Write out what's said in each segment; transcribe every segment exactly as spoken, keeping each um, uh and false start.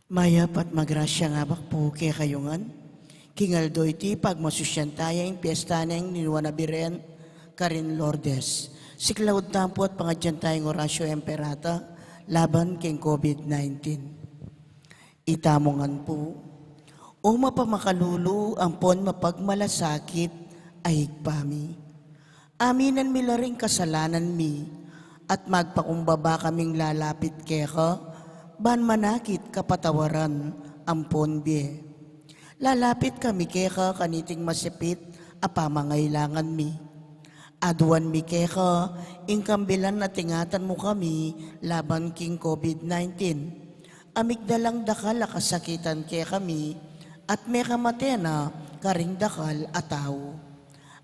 Mayap at magrasyang abak pu kekayu ngan. King aldo iti, pagmasusyan taya ing piesta neng Nuan a Birhen karin Lourdes. Siklaud tamu pu at pangadyan taya ing Oratio Imperata laban king COVID nineteen. Itamu ngan pu. O mapamakalulu ampon mapagmalasakit a Ibpa mi, aminan mi la ring kasalanan mi, at magpakumbaba kaming lalapit keka, ban manakit kapatawaran ampon bie. Lalapit kami keka kaniting masipit a pamangailangan mi. Aduan mi keka ing kambilan a tingatan mu kami laban king COVID nineteen. A migdalang dakal a kasakitan kekami, at mekamate na karing dakal a tau.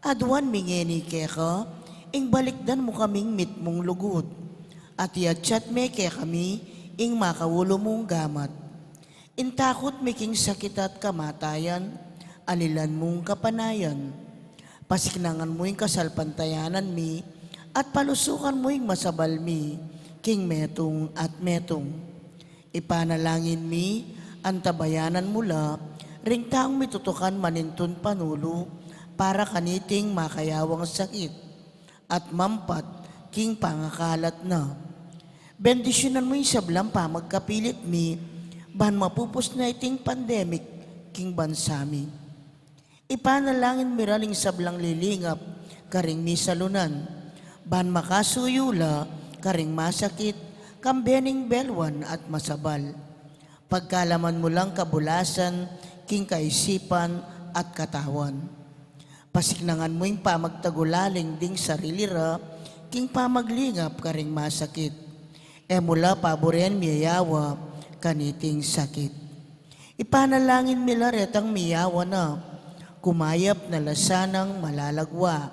Aduan mi ngeni keka, ing balikdan mu kaming mitmung lugud, at iatsat me kekami ing makaulu mung gamat. Ing takut mi king sakit at kamatayan, alilan mung kapanayan. Pasiknangan mu ing kasalpantayanan mi, at palusukan mu ing masabal mi king metung at metung. Ipanalangin mi, antabayanan mu la ring taung mitutukan manintun panulu para kaniting makayawang sakit, at mampat king pangakalat na. Bendisyunan mu ing sablang pamagkapilit mi, ban mapupus na iting pandemic king bansa mi. Ipanalangin mi la ring sablang lilingap karing misalunan, ban makasuyu la karing masakit, kambe ning belwan at masabal. Pagkalaman mu lang kabulasan king kaisipan at katawan. Pasiknangan mu ing pamagtagulaling ding sarili ra king pamaglingap karing masakit. E mu la paburen miyayawa kaniting sakit. Ipanalangin mi la retang miyawa na, kumayap na la sanang malalagwa.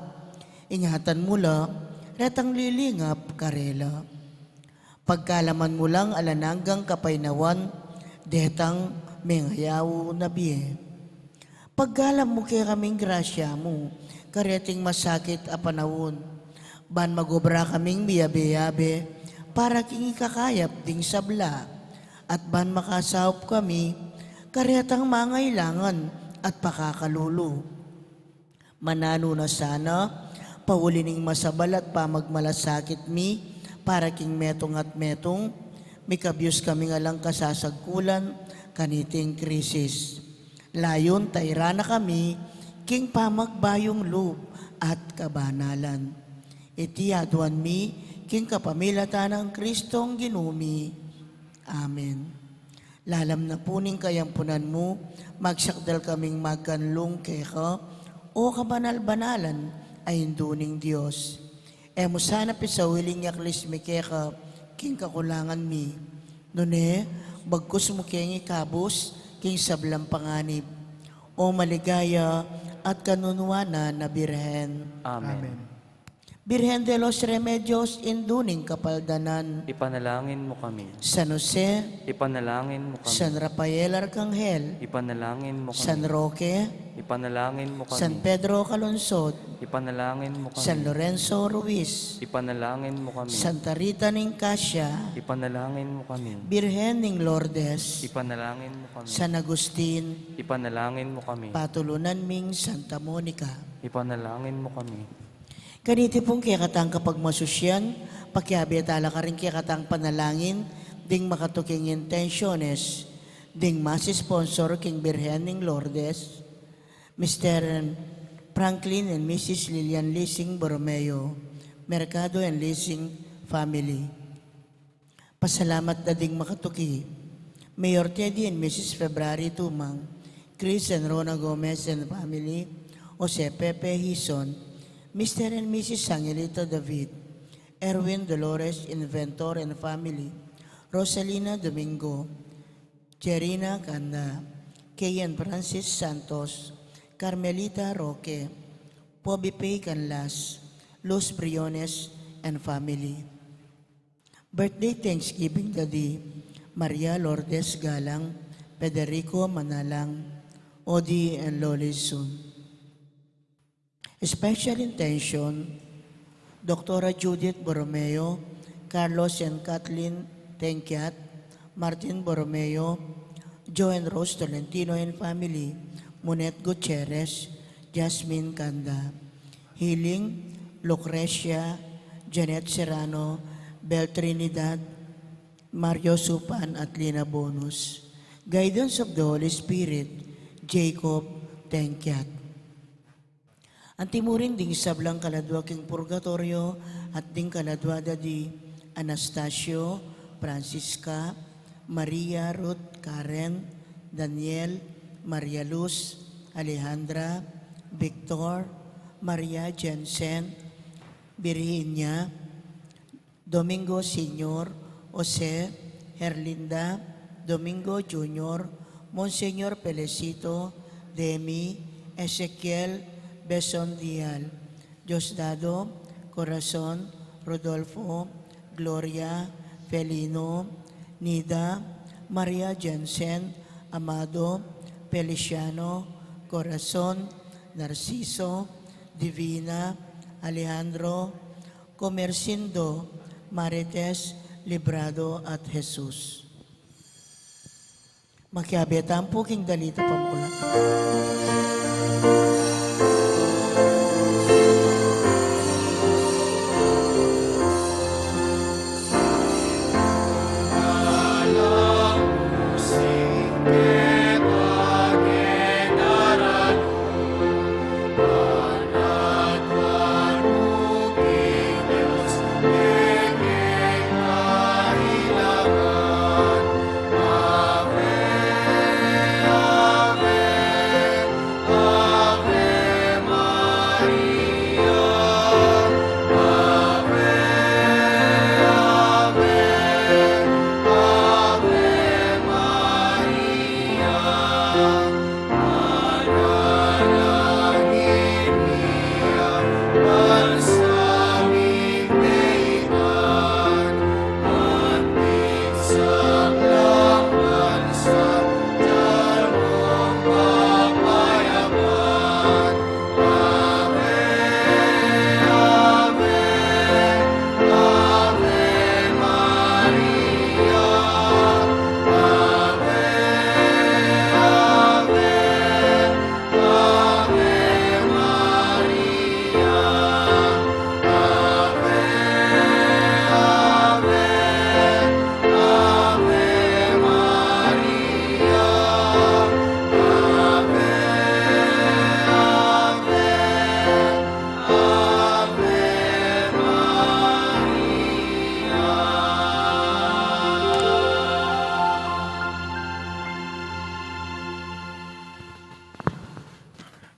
Ingatan mu la retang lilingap karela. Pagkalaman mu lang alang anggang kapaynawan detang mengayaw na bie. Pagkalam mu kekaming grasya mu kareting masakit a panaun, ban magobra kaming miyabe-yabe para king ikakayap ding sabla, at ban makasaup kami karetang mangailangan at pakakalulu. Mananu na sana, pauli ning masabal at pamagmalasakit mi para king metung at metung, mikabyus kaming alang kasasagkulan kaniting krisis. Layun tairan na kami king pamagbayung lub at kabanalan. Iti aduan mi king kapamilatan nang Kristong Ginu mi. Amen. Lalam na pu ning kayampunan mu, magsakdal kaming magkanlung keka, o kabanal-banalan a Indu ning Dios. E mu sana pisawiling yaklis mi keka king kakulangan mi, nune bagkus mu keng ikabus king sablang panganib, o maligaya at kanunuanan a Birhen. Amen. Amen. Birhen de los Remedios, Indu ning Kapaldanan. Ipanalangin mu kami. San Jose. Ipanalangin mu kami. San Rafael Arcangel. Ipanalangin mu kami. San Roque. Ipanalangin mu kami. San Pedro Calungsod. Ipanalangin mu kami. San Lorenzo Ruiz. Ipanalangin mu kami. Santa Rita ning Cascia. Ipanalangin mu kami. Birhen ning Lourdes. Ipanalangin mu kami. San Agustin. Ipanalangin mu kami. Patulunan ming Santa Monica. Ipanalangin mu kami. Kaniti pung kekatang kapagmasusyan, pakiabe tala karing kekatang panalangin ding makatuking intensyones ding masisponsor king Birhen ning Lourdes, Mister Franklin and Missus Lilian Lising Borromeo, Mercado and Lising family. Pasalamat da ding makatuki, Mayor Teddy and Missus February Tumang, Chris and Rona Gomez and family, Jose Pepe Hison, Mister and Missus Angelita David, Erwin Dolores Inventor and family, Rosalina Domingo, Jerina Canda, Kay and Francis Santos, Carmelita Roque, Poby Pay Canlas, Luz Briones and family. Birthday Thanksgiving da di Maria Lourdes Galang, Federico Manalang, Odi and Loli Sun. Special intention, Doktora Judith Borromeo, Carlos and Kathleen Tenquiat, Martin Borromeo, Joe and Rose Tolentino and family, Monet Gutierrez, Jasmine Canda. Healing, Lucrecia, Janet Serrano, Bel Trinidad, Mario Supan at Lina Bonus. Guidance of the Holy Spirit, Jacob Tengkiat. Anti mu rin ding sablang kaladua king purgatoryo at ding kaladua da di Anastasio, Francisca, Maria, Ruth, Karen, Daniel, Maria Luz, Alejandra, Victor, Maria Jensen, Virginia, Domingo Senior, Jose, Herlinda, Domingo Junior, Monseñor Felicito, Demi, Ezequiel, Beson Dial, Diosdado, Corazon, Rodolfo, Gloria, Felino, Nida, Maria Jensen, Amado, Feliciano, Corazon, Narciso, Divina, Alejandro, Comercindo, Marites, Librado at Jesus. Makiabe tamu pu king dalita pamula.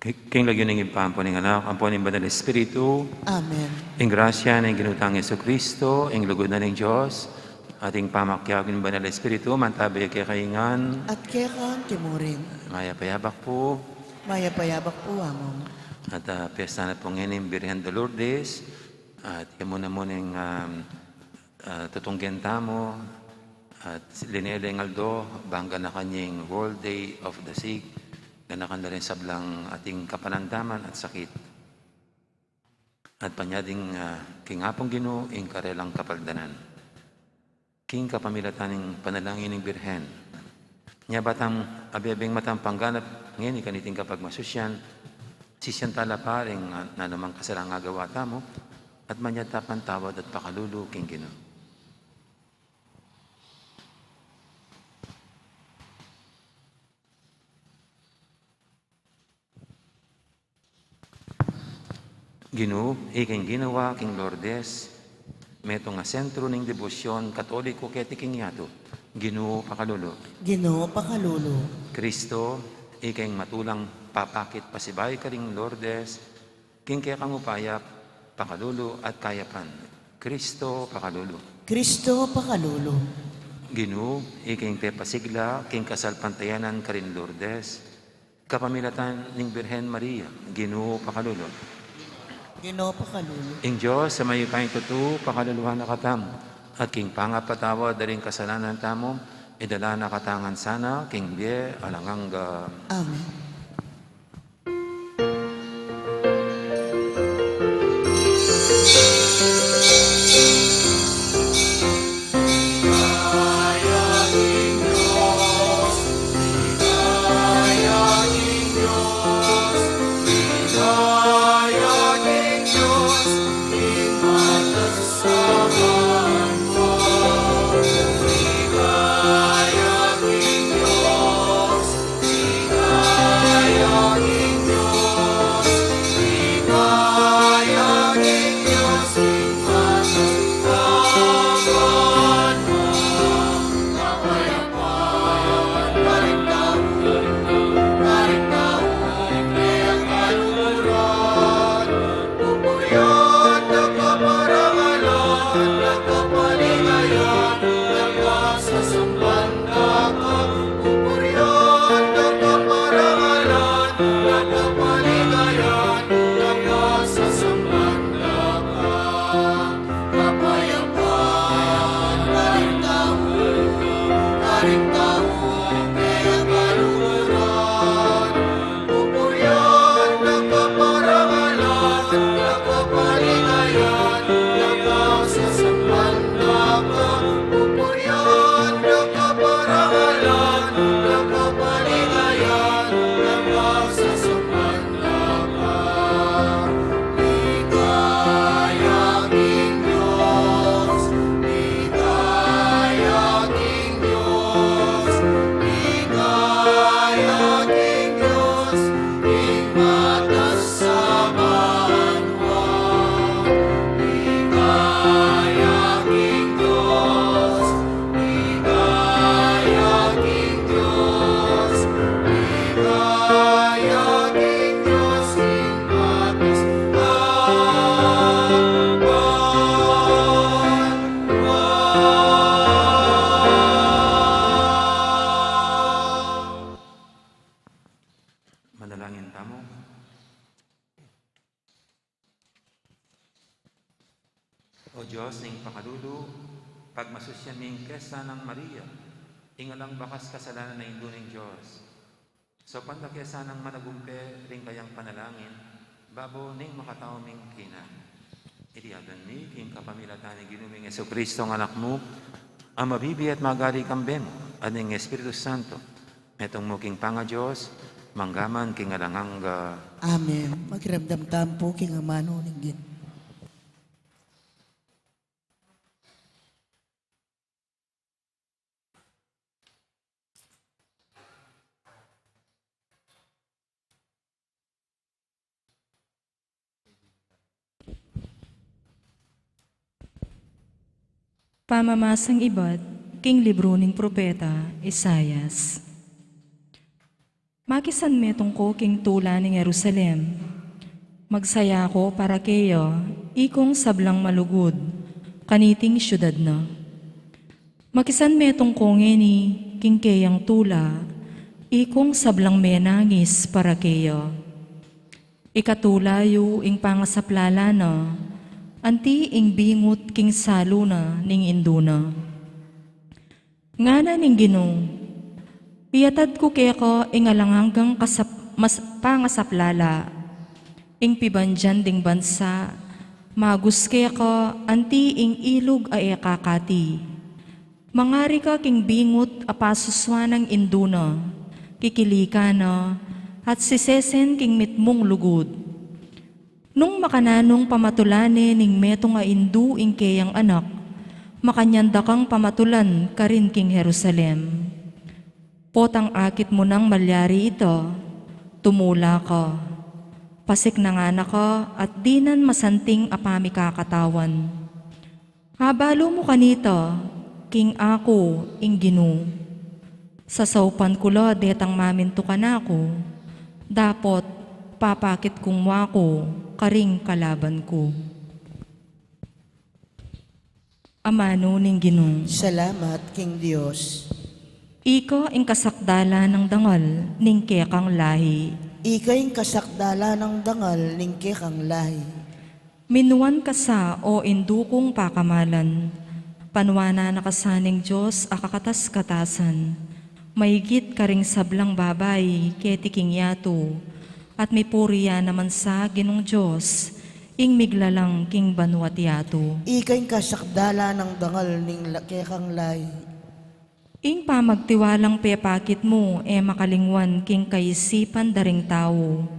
Ki-, king lagyu ning Ibpa, ampo ning Anak, ampo ning Banal Espiritu. Amen. Ing grasya ning Ginu tang Jesucristo, ing lugud na ning Dios, at ing pamakiabe ning Banal Espiritu, mantabi kekayu ngan. At keka mu rin. Mayap a yabak pu. Mayap a yabak pu, Among. At, ah, piyesta na pu ngeni ning Birhen de Lourdes, at yamu na mu ning, um, ah, tutunggen tamu, at linele ing aldo, bang ganakan ya ing World Day of the Sick, ganakan da ring sablang ating kapanandaman at sakit. At panyading, ah, king Apung Ginu, ing karelang kapaldanan. King kapamilatan ning panalangin ning Birhen. Nya ba tang abebeng matang pangganap ngeni kaniting kapagmasusyan, sisian tala pa ring, ah, nanumang kasalang agawa tamu, at manyad ta pang tawad at pakalulu king Ginu. Ginu, ika ing ginawa king Lourdes, metung a sentru ning debosyon Katoliko keti king yatu. Ginu, pakalulu. Ginu, pakalulu. Kristo, ika ing matulang papakit pasibayu karing Lourdes, king kekang upaya, pakalulu at kayapan. Kristo, pakalulu. Kristo, pakalulu. Ginu, ika ing pepasigla king kasalpantayanan karin Lourdes, kapamilatan ning Birhen Maria. Ginu, pakalulu. Ginu, pakalulu. Ing Dios a mayupayang tutu, pakaluluhan na katamu, at king pangapatawad da ring kasalanan tamu, idala na katamu ngan sana king bie alang angga. Amen. O Dios ning pakalulu, pagmasusyan ming kesa nang Maria, ing alang bakas kasalanan a Indu ning Dios. Saupan da ke sanang managumpe ring kayang panalangin, babo ning makatau ming kina. Iti aduan mi king kapamilatan ning Ginu ming Jesucristo, ing Anak mu, a mabibie at magari kambe mu, at ning Espiritu Santo, metung mu king pangaDios, mangga man king alang angga. Amen. Makiramdam tamu pu king amanu ning Ginu. Pamamasang ibat king libru ning propeta Isaias. Makisanmetung ko king tula ning Jerusalem. Magsaya ko para keya, ikong sablang malugud, kaniting siudad na. Makisanmetung ko ngeni king keyang tula, ikong sablang menangis para keya. Ikatula yu ing pangasaplala na, anti ing bingut king salu na ning indu na. Ngana ning Ginu, iatad ku keka ing alang anggang kasap-, mas-, pangasaplala, ing pibandian ding bansa, magus keka anti ing ilug a e kakati. Mangari ka king bingut a pasusuan nang indu na, kikilikan na, at sisesen king mitmung lugud. Nung makananung pamatulan ne ning metung a indu ing keyang anak, makanyan da kang pamatulan karin king Jerusalem. Potang akit mu nang malyari ita, tumula ka. Pasiknangan na ka at dinan masanting a pamikakatawan. Abalu mu kanita, king aku ing Ginu. Sasaupan ku la detang mamintu kanaku, dapot papakit kung wa ku karing kalaban ku. Amanu ning Ginu. Salamat king Dios. Ika ing kasakdalan nang dangal ning kekang lahi. Ika ing kasakdalan nang dangal ning kekang lahi. Minuan ka sa, o indu kung pakamalan. Panuanan na ka sa ning Dios a kakatas-katasan. Maigit karing sablang babai keti king yatu, at mipuri ya naman sa Ginung Dios, ing miglalang king banua't yatu. Ika ing kasakdalan nang dangal ning la-, kekang lahi. Ing pamagtiwalang pepakit mu e makalingwan king kaisipan da ring tau.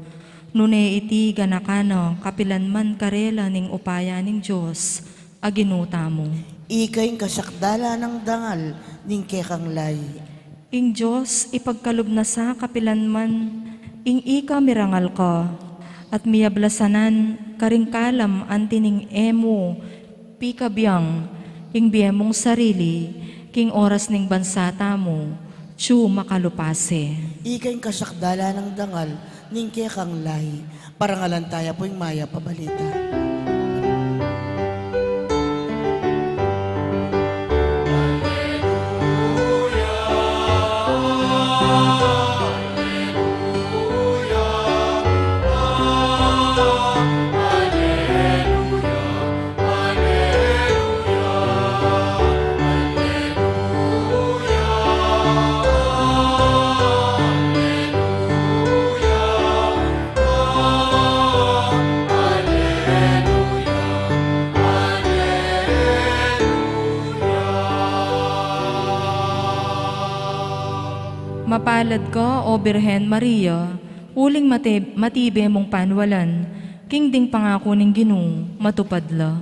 Nune iti ganakan na kapilan man karela ning upaya ning Dios a Ginu tamu. Ika ing kasakdalan nang dangal ning kekang lahi. Ing Dios ipagkalub na sa kapilan man ing ika mirangal ka, at miyablasanan karing kalam anti ning e mu pikabiang ing bie mung sarili king oras ning bansa tamu, atyu makalupase. Ika ing kasakdalan nang dangal ning kekang lahi. Parangalan taya pu ing mayap a balita. Mapalad ka, O Birhen Maria, uling mate-, matibe mung panualan, king ding pangaku ning Ginu, matupad la.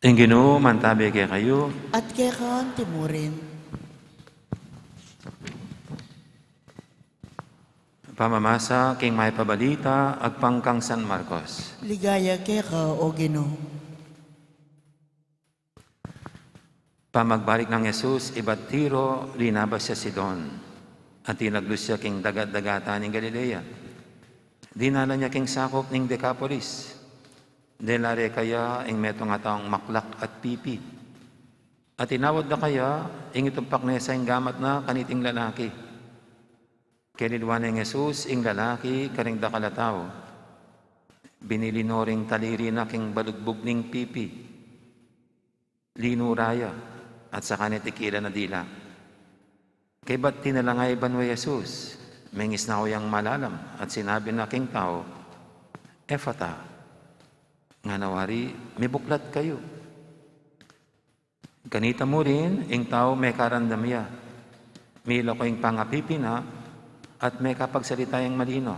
Ing Ginu mantabe kekayu. At keka naman murin. Pamamasa king Mayap a Balita agpang kang San Marcos. Ligaya keka, O Ginu. Pamagbalik nang Jesus ibat Tiro, linabas ya Sidon, at tinaglus ya king dagat-dagatan ning Galilea. Dinalan ya king sakup ning Decapolis. Dela re kaya ing metung a taung maklak at pipi. At tinawad da kaya ing itumpak ne sa ing gamat na kaniting lalaki. Keliluan neng Jesus ing lalaki karing dakal a tau. Binili no ring taliri na king balugbug ning pipi. Linura ya, at saka ne tikilan a dila. Kaybat tinalangay banua i Jesus, mengisnaw yang malalam, at sinabi na king tau, "Efata," ngana wari, "Mibuklat kayu." Kanita murin, ing tau mekarandam ya, milako ing pangapipi na, at mekapagsalita yang malino.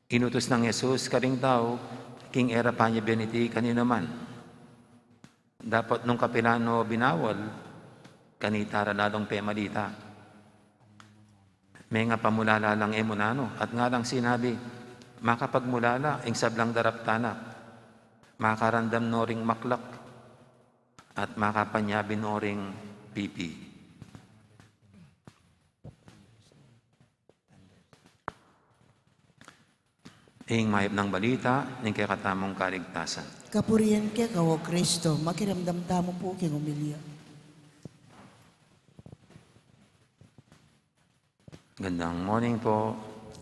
Inutus nang Jesus karing tau, king e ra panyabian iti kaninu man. Dapot nung kapilan no binawal, kanita ra lalung pemalita. Mengapamulala lang e mu nanu, at ngalang sinabi, "Makapagmulala ing sablang daraptan na, makarandam no ring maklak, at makapanyabi no ring pipi." Ing mayap nang balita ning kekatamung kaligtasan. Kapurian keka, O Kristo. Makiramdam tamu pu king omilya. Gandang morning po.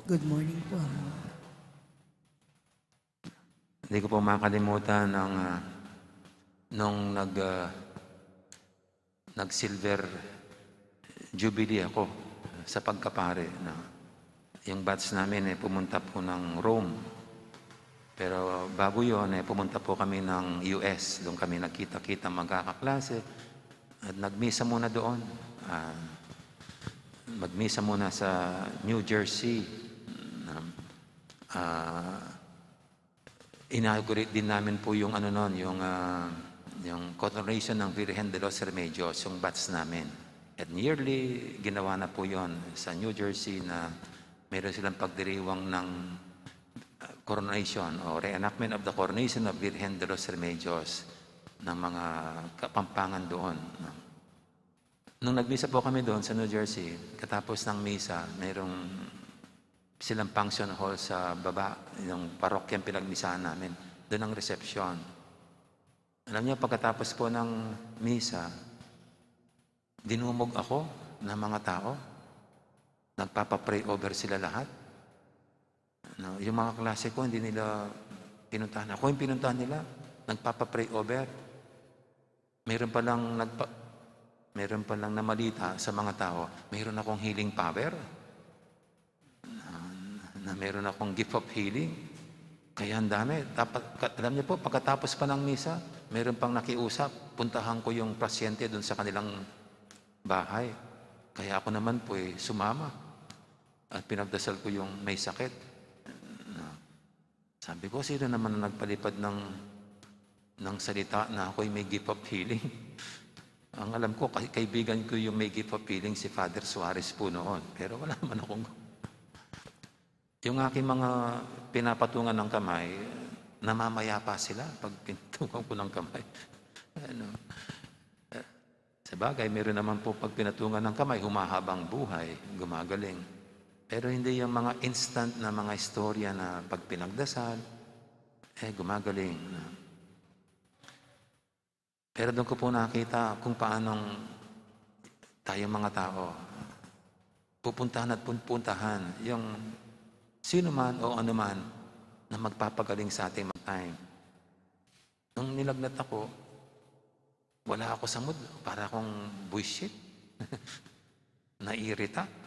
Good morning po, Ama. Hindi ko po makalimutan ang, ah, nung nag, ah, nag-silver jubilee ako sa pagkapare, no? Yung batch namin, eh, pumunta po ng Rome. Pero bago yon, eh, pumunta po kami ng U S. Doon kami nagkita-kita magkakaklase. At nagmisa muna doon. Ah, magmisa muna sa New Jersey. Ah, inaugurate din namin po yung ano nun, yung, ah, yung coronation ng Virgen de los Remedios, yung batch namin. At yearly, ginawa na po yon sa New Jersey na meron silang pagdiriwang ng, ah, coronation o reenactment of the coronation of Virgen de los Remedios ng mga Kapampangan doon, no? Nung nagmisa po kami doon sa New Jersey, katapos ng misa, mayroong silang function hall sa baba, yung parokyang pinagmisahan namin. Doon ang reception. Alam niyo, pagkatapos po ng misa, dinumog ako ng mga tao. Nagpapa-pray over sila lahat. No, yung mga klase ko, hindi nila pinuntahan. Ako yung pinuntahan nila, nagpapa-pray over. Meron palang nagpa-, meron palang namalita sa mga tao, meron akong healing power. Na, na meron akong gift of healing. Kaya ang dami. Dapat, ka-, alam niyo po, pagkatapos pa ng misa, meron pang nakiusap, puntahan ko yung pasyente doon sa kanilang bahay. Kaya ako naman po, eh, sumama. At pinagdasal ko yung may sakit. Na, sabi ko, "Sino naman ang nagpalipad ng, ng salita na ako'y may gift of healing?" Ang alam ko, kay-, kaibigan ko yung may gift of healing, si Father Suarez po noon. Pero wala naman akong, yung aking mga pinapatungan ng kamay, namamayapa sila pag pinatungan ko ng kamay. Ano? Sabagay, meron naman po pag pinatungan ng kamay, humahabang buhay, gumagaling. Pero hindi yung mga instant na mga istorya na pag pinagdasal, eh, gumagaling. Pero doon ko po nakita kung paanong tayong mga tao, pupuntahan at pupuntahan yung sino man o ano man na magpapagaling sa ating mga time. Nung nilagnat ako, wala ako sa mood. Para akong buwisit. Nairita.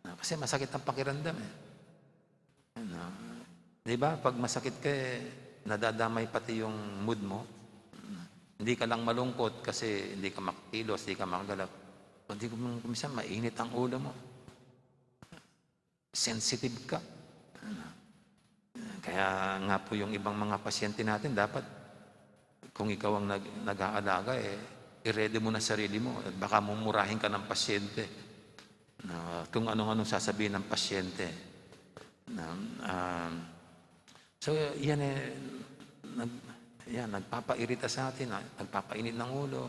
Kasi masakit ang pakiramdam, eh. Ano, di ba? Pag masakit ka, eh, nadadamay pati yung mood mo. Hindi ka lang malungkot kasi hindi ka makakilos, hindi ka makagalaw. Kundi kung, kung minsan mainit ang ulo mo. Sensitive ka. Kaya nga po yung ibang mga pasyente natin, dapat kung ikaw ang nag-, nag-aalaga, eh, i-ready mo na sarili mo. Baka mumurahin ka ng pasyente. Na kung anong-anong sasabihin ng pasyente. Na, um, so, yan eh, nag-, yan, nagpapairita sa atin, ah, nagpapainit ng ulo.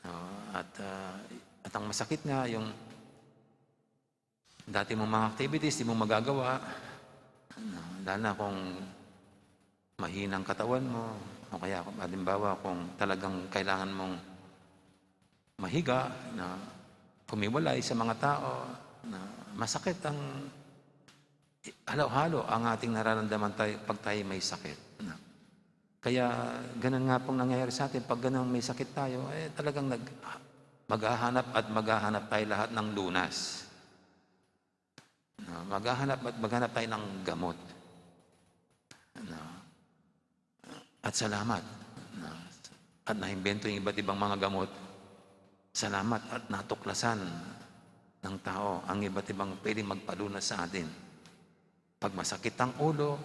No? At, ah, at ang masakit nga, yung dati mong mga activities, di mo magagawa. No? Lalo na kung mahinang katawan mo, o kaya, halimbawa, kung talagang kailangan mong mahiga, na kumiwalay sa mga tao, na masakit ang halo-halo ang ating nararamdaman tayo pag tayo may sakit, na. Kaya ganun nga pong nangyayari sa atin, pag ganun may sakit tayo, eh, talagang nag-, maghahanap at maghahanap tayo lahat ng lunas. No? Maghahanap at maghanap tayo ng gamot. No? At salamat. No? At naimbento yung iba't ibang mga gamot. Salamat at natuklasan ng tao ang iba't ibang pwedeng magpalunas sa atin. Pag masakit ang ulo,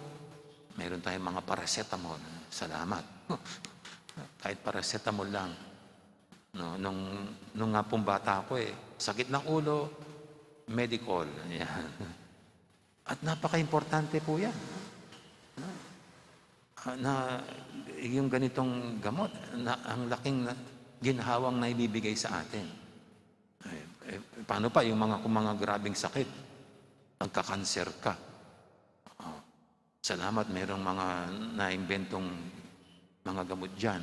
meron tayong mga paracetamol. Salamat. Kahit paracetamol lang. No, nung, nung nga pong bata ako eh, sakit ng ulo, Medicol. Yan. At napaka-importante po yan. Ah, na yung ganitong gamot, na ang laking na, ginhawang na ibibigay sa atin. Eh, eh, paano pa yung mga, kung mga grabing sakit, nagkakanser ka? Oh, salamat, merong mga naimbentong mga gamot dyan.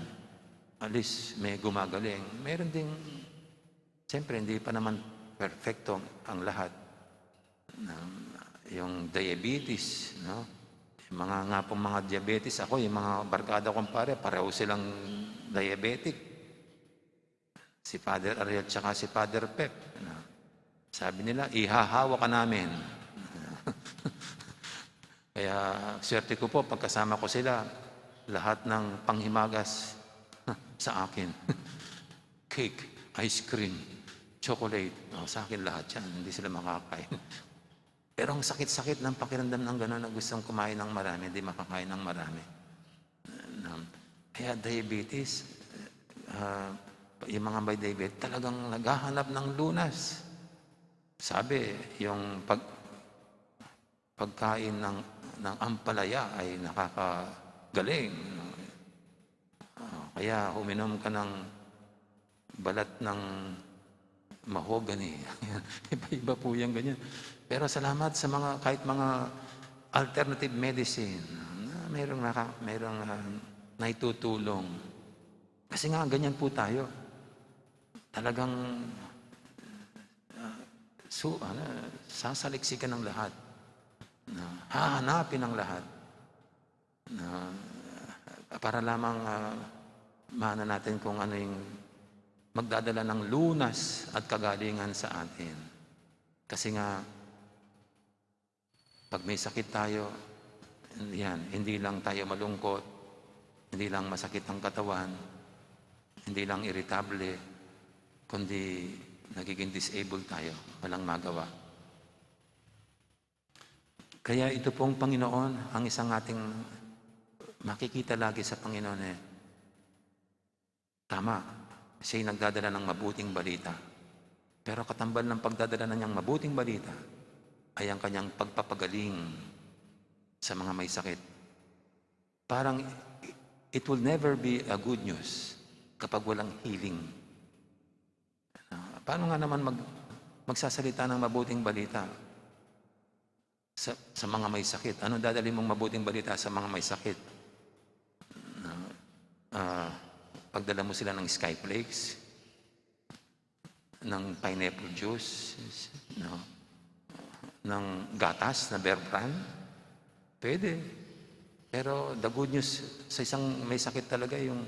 At least, may gumagaling. Meron ding, siyempre, hindi pa naman perfecto ang lahat. Na, yung diabetes, no? Yung mga nga pong mga diabetes, ako, yung mga barkada kong pare, pareho silang diabetic. Si Father Ariel tsaka si Father Pep. No? Sabi nila, "Ihahawa ka namin." Kaya swerte ko po, pagkasama ko sila, lahat ng panghimagas sa akin. Cake, ice cream, chocolate. Oh, sa akin lahat yan. Hindi sila makakain. Pero ang sakit-sakit ng pakiramdam ng gano'n na gustong kumain ng marami, hindi makakain ng marami. Um, kaya diabetes, ah, yung mga may diabetes, talagang naghahanap ng lunas. Sabi, yung pag-, pagkain ng, ng ampalaya ay nakakagaling. Ah, kaya uminom ka ng balat ng mahogany. Iba-iba po yan, ganyan. Pero salamat sa mga, kahit mga alternative medicine, na mayroong naka-, mayroong, ah, naitutulong. Kasi nga, ganyan po tayo. Talagang, ah, su-, ano, sasaliksikan ng lahat. Na hahanapin ng lahat. Na, para lamang, ah, maano natin kung ano yung magdadala ng lunas at kagalingan sa atin. Kasi nga, pag may sakit tayo, yan, hindi lang tayo malungkot, hindi lang masakit ang katawan, hindi lang iritable, kundi nagiging disabled tayo, walang magawa. Kaya ito pong Panginoon, ang isang ating makikita lagi sa Panginoon eh, tama, siya'y nagdadala ng mabuting balita. Pero katambal ng pagdadala na niyang mabuting balita ay ang kanyang pagpapagaling sa mga may sakit. Parang it will never be a good news kapag walang healing. Ah, paano nga naman mag-, magsasalita ng mabuting balita sa, sa mga may sakit? Anong dadali mong mabuting balita sa mga may sakit? Na, ah, pagdala mo sila ng skyflakes, ng pineapple juice, no? Ng gatas na Bear Brand? Pwede. Pero the good news, sa isang may sakit talaga, yung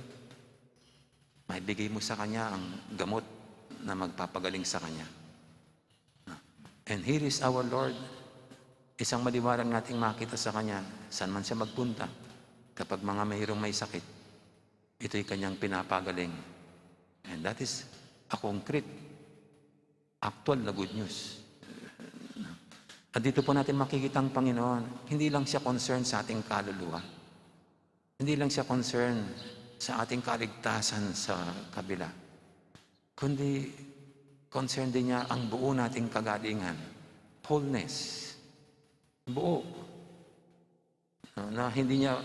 maibigay mo sa kanya ang gamot na magpapagaling sa kanya. And here is our Lord, isang maliwanag nating makita sa kanya, saan man siya magpunta, kapag mga mayroong may sakit, ito'y kanyang pinapagaling. And that is a concrete, actual na good news. At dito po natin makikita ang Panginoon, hindi lang siya concern sa ating kaluluwa. Hindi lang siya concern sa ating kaligtasan sa kabila. Kundi concern din niya ang buo nating kagalingan, wholeness, buo. No, na hindi niya,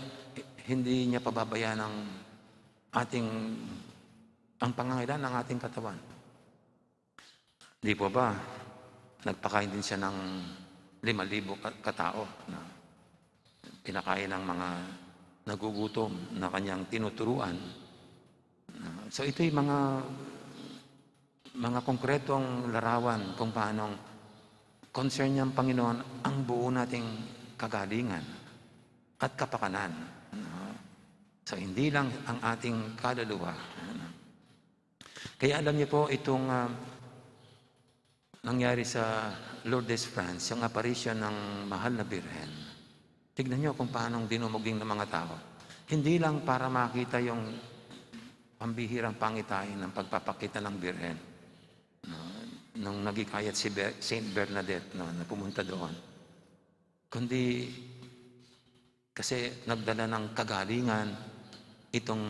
hindi niya pababayaan ang ating, ang pangangailangan ng ating katawan. Di po ba, nagpakain din siya ng lima libo ka-, katao na pinakain ng mga nagugutom na kanyang tinuturuan. Na, so, ito'y mga, mga konkretong larawan kung paanong concern ng Panginoon ang buo nating kagalingan at kapakanan. No? So, hindi lang ang ating kaluluwa. Kaya alam niyo po, itong, ah, nangyari sa Lourdes, France, yung apparition ng Mahal na Birhen. Tignan niyo kung paano dinumuging ng mga tao. Hindi lang para makita yung pambihirang pangitain ng pagpapakita ng Birhen, no? Nung nagikayat si Ber-, Saint Bernadette, no, na pumunta doon. Kundi kasi nagdala ng kagalingan itong,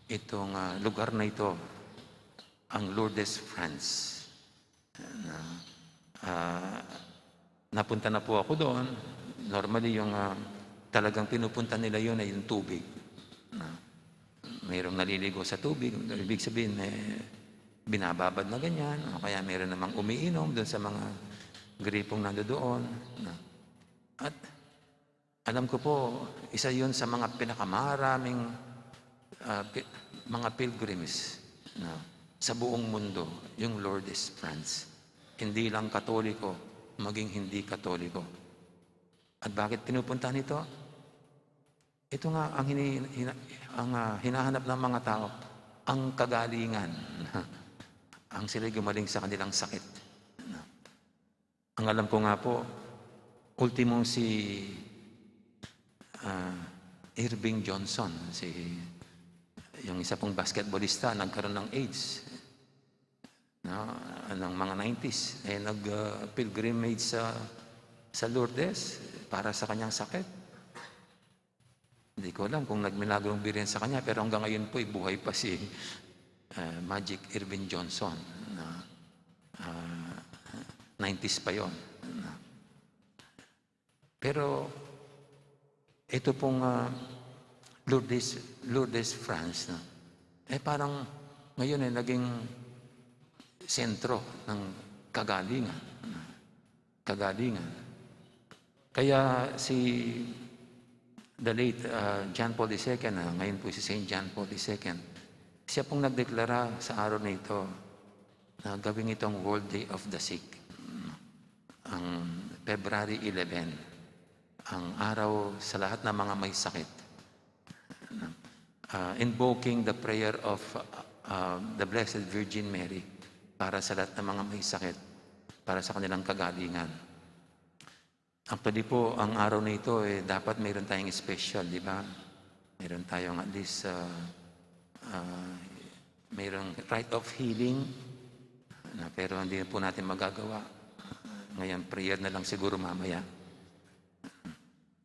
itong, ah, lugar na ito, ang Lourdes, France. Na, ah, napunta na po ako doon. Normally, yung, ah, talagang pinupunta nila yun ay yung tubig. Na, mayroong naliligo sa tubig. Ibig sabihin, eh, binababad na ganyan. O kaya mayroon namang umiinom doon sa mga gripong nandoon. Na, at alam ko po, isa yun sa mga pinakamaraming, ah, pi-, mga pilgrims, no, sa buong mundo, yung Lourdes, France. Hindi lang Katoliko, maging hindi Katoliko. At bakit pinupuntahan ito? Ito nga ang hini-, hina-, ang, ah, hinahanap ng mga tao, ang kagalingan. Ang sila'y gumaling sa kanilang sakit. Ang alam ko nga po, ultimo si, ah, Irving Johnson, si, yung isa pong basketballista, nagkaroon ng AIDS. No? Anong mga nineties, eh, nag, ah, pilgrimage sa, sa Lourdes para sa kanyang sakit. Hindi ko alam kung nagmilagro ang Birhen sa kanya, pero hanggang ngayon po, eh, buhay pa si, ah, Magic Irving Johnson na, ah, nineties pa yon. Pero ito pong, ah, Lourdes, Lourdes, France, no? Eh, parang ngayon, eh, naging sentro ng kagalingan. Kagalingan. Kaya si the late, ah, John Paul the Second, ah, ngayon po si Saint John Paul the Second, siya pong nagdeklara sa araw na ito na gawin itong World Day of the Sick. Ang February eleven, ang araw sa lahat ng mga may sakit. Ah, invoking the prayer of, ah, the Blessed Virgin Mary para sa lahat ng mga may sakit, para sa kanilang kagalingan. Actually po, ang araw na ito, eh, dapat mayroon tayong special, di ba? Mayroon tayong at least, ah, ah, mayroong rite of healing, na, pero hindi po natin magagawa. Ngayon, prayer na lang siguro mamaya.